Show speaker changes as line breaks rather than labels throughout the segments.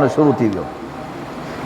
اچڻ شروع ٿي ويو.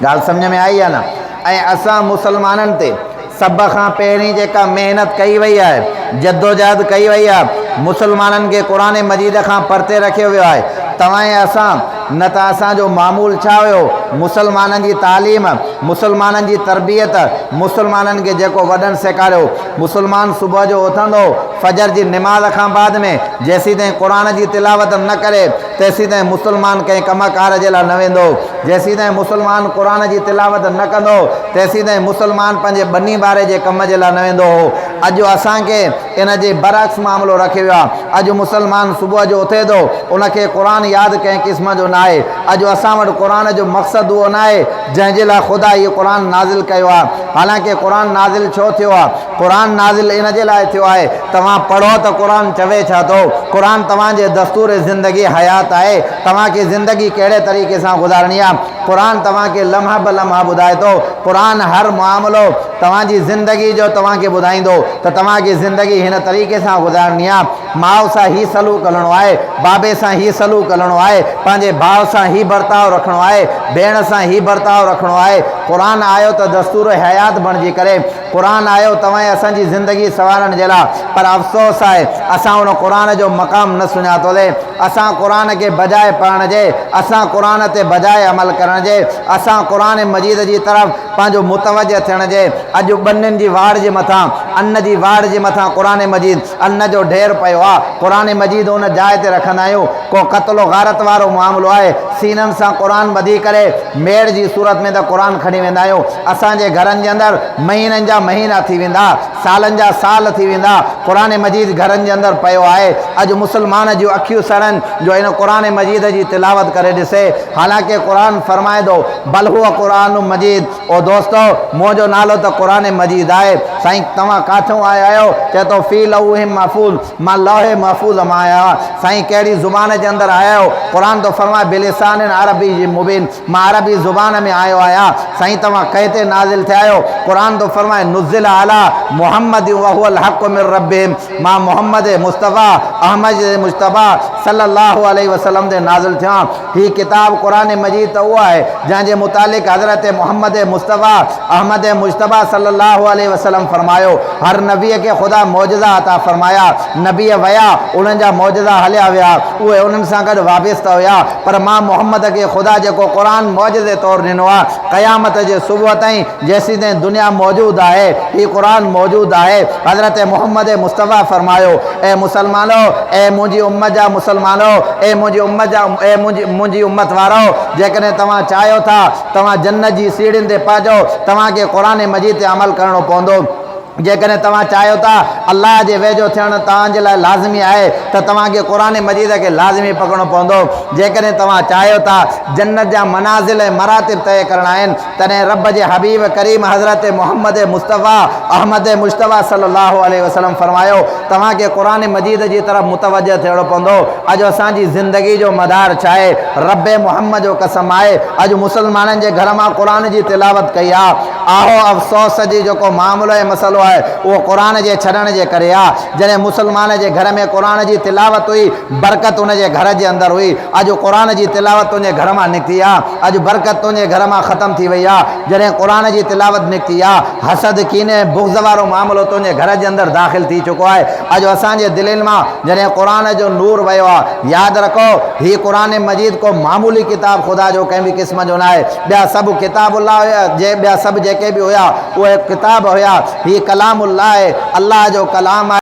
ڳالهه سمجهه ۾ آئي يا نه؟ ۽ اسان مسلمانن تي سڀ کان پهرين جيڪا محنت ڪئي وئي آهي، جدوجهد ڪئي وئي آهي، مسلمانن کي قرآن مجيد کان پرتي رکيو ويو آهي. توهان ۽ اسان، نه ته اسان جو معمول ڇا هيو؟ مسلمانن جي تعليم، مسلمانن جي تربيت، مسلمانن کي جيڪو وڏن سيکاريو، مسلمان صبح جو اٿندو، فجر جي نماز کان بعد ۾ جيسيتائين قرآن جي تلاوت نه ڪري، تيسيتائين مسلمان ڪنهن ڪم ڪار جي لاء نه ويندو. جيسيتائين مسلمان قرآن جي تلاوت نه ڪندو، تيسيتائين مسلمان پنهنجي ٻني ٻاري جي ڪم جي لاء نه ويندو هو. اڄ اسان کي ان جي برعڪس معاملو رکيو ويو آهي. اڄ مسلمان صبح جو اٿي ٿو، ان کي قرآن ياد ڪنهن قسم جو ناهي. اڄ اسان وٽ قرآن جو مقصد اهو ناهي، جنهن جي لاء خدا هيء قرآن نازل ڪيو آهي. حالانڪه قرآن نازل ڇو ٿيو آهي؟ قرآن نازل ان جي لاء ٿيو آهي، توهان پڙهو ته قرآن چوي ڇا ٿو؟ قرآن توهان جي دستور زندگي حيات آهي، توهان کي زندگي ڪهڙي طريقي سان گذارڻي آهي، قرآن توهان کي لمحه به لمحه ٻڌائي ٿو، قرآن هر معاملو توهان جي زندگي جو توهان کي ٻڌائيندو ته توهان کي زندگي هن طريقي سان گذارڻي آهي، ماء سان هي سلوڪ هلڻو آهي، بابي سان هي سلوڪ هلڻو آهي، پنهنجي ڀاء سان هي برتاء رکڻو آهي، ڀيڻ سان هي برتاء رکڻو آهي، قرآن آيو ته دستور حيات بڻجي ڪري. قرآن آيو توهان ۽ اسان جي زندگي سنوارڻ جي لاء پر افسوس آهي اسان ان قرآن جو مقام نه سڃاتوسين اسان قرآن کي بجاء پڙهڻ جي اسان قرآن تي بجاء عمل ڪرڻ جي اسان قرآن مجيد جي طرف پنهنجو متوجه ٿيڻ جي اڄ ٻنين جي واڙ جي مٿان ان جي واڙ جي مٿان قرآن مجيد ان جو ڍير پيو آ قرآن مجيد ان جاء تي رکندا آهيون ڪو قتل و غارت وارو معاملو آهي سينن سان قرآن ٻڌي ڪري ميڙ جي صورت ۾ ته قرآن کڻي ويندا آهيون اسان جي گهرن جي اندر مهينن جا مهينا ٿي ويندا، سالن جا سال ٿي ويندا، قرآن مجيد گهرن جي اندر پيو آهي، اڄ مسلمان جون اکيون سڙن جو ان قرآن مجيد جي تلاوت ڪري ڏسي، حالانڪه قرآن فرمائي ٿو، بل هو قرآن مجيد، او دوستو! منهنجو نالو ته قرآن مجيد آهي، سائين توهان ڪاٿئون آيا آهيو؟ چئي ٿو، في لوح محفوظ، مان لوح محفوظ مان آيو آهيان، سائين ڪهڙي زبان جي اندر آيا آهيو؟ قرآن ٿو فرمائي، بلسان عربي مبين، مان عربي زبان ۾ آيو آهيان. سائين توهان ڪنهن تي نازل ٿيا آهيو؟ قرآن ٿو فرمائي، نزل علي محمد وهو الحق من ربهم مان محمد مصطفيٰ احمد مجتبيٰ صلي الله عليه وسلم تي نازل ٿيو آهيان. هي ڪتاب قرآن مجيد ته اهو آهي جنهن جي متعلق حضرت محمد مصطفيٰ احمد مجتبيٰ صلي الله عليه وسلم فرمايو، هر نبيء کي خدا معجزا عطا فرمايا، نبي ويا انهن جا معجزا هليا ويا، اهي انهن سان گڏ وابسته هيا، پر مان محمد کي خدا جيڪو قرآن معجزي طور ڏنو آهي، قيامت جي صبح تائين جيسيتائين دنيا موجود آهي، هي قرآن موجود آهي. حضرت محمد مصطفيٰ فرمايو، اي مسلمانو! اي منهنجي امت جا مسلمانو! اي منهنجي امت جا اي منهنجي امت وارؤ! جيڪڏهن توهان چاهيو ٿا توهان جنت جي سيڙهين تي پهچو، توهان کي قرآن مجيد تي عمل ڪرڻو پوندو. جيڪڏهن توهان چاهيو ٿا الله جي ويجهو ٿيڻ توهان جي لاء لازمي آهي ته توهان کي قرآن مجيد کي لازمي پڪڙڻو پوندو. جيڪڏهن توهان چاهيو ٿا جنت جا منازل ۽ مراتب طئي ڪرڻا آهن تڏهن رب جي حبيب ڪريم حضرت محمد مصطفيٰ احمد مجتبيٰ صلي الله عليه وسلم فرمايو توهان کي قرآن مجيد جي طرف متوجه ٿيڻو پوندو. اڄ اسان جي زندگي جو مدار ڇا آهي؟ رب محمد جو قسم آهي اڄ مسلمانن جي گهر مان قرآن جي تلاوت ڪئي آ. آهو افسوس جي جيڪو معاملو ۽ مسئلو آهي اهو قرآن جي ڇڏڻ جي ڪري آ. جڏهن مسلمان جي گهر ۾ قرآن جي تلاوت هئي برڪت ان جي گهر جي اندر هئي. اڄ قرآن جي تلاوت تنهنجي گهر مان نڪتي آ. اڄ برڪت تنهنجي گهر مان ختم ٿي وئي آ. جڏهن قرآن جي تلاوت نڪتي آ حسد ڪيني ۽ بغض وارو معاملو تنهنجي گهر جي اندر داخل ٿي چڪو آهي. اڄ اسان جي دلين مان جڏهن قرآن جو نور ويو آ. ياد رکو هي قرآن مجيد ڪو معمولي ڪتاب خدا جو ڪنهن به قسم جو ناهي. ٻيا سڀ ڪتاب الله هيا جي ٻيا سڀ جيڪي به هيا اهي ڪتاب هيا هي ڪلام الله آهي الله جو ڪلام آهي.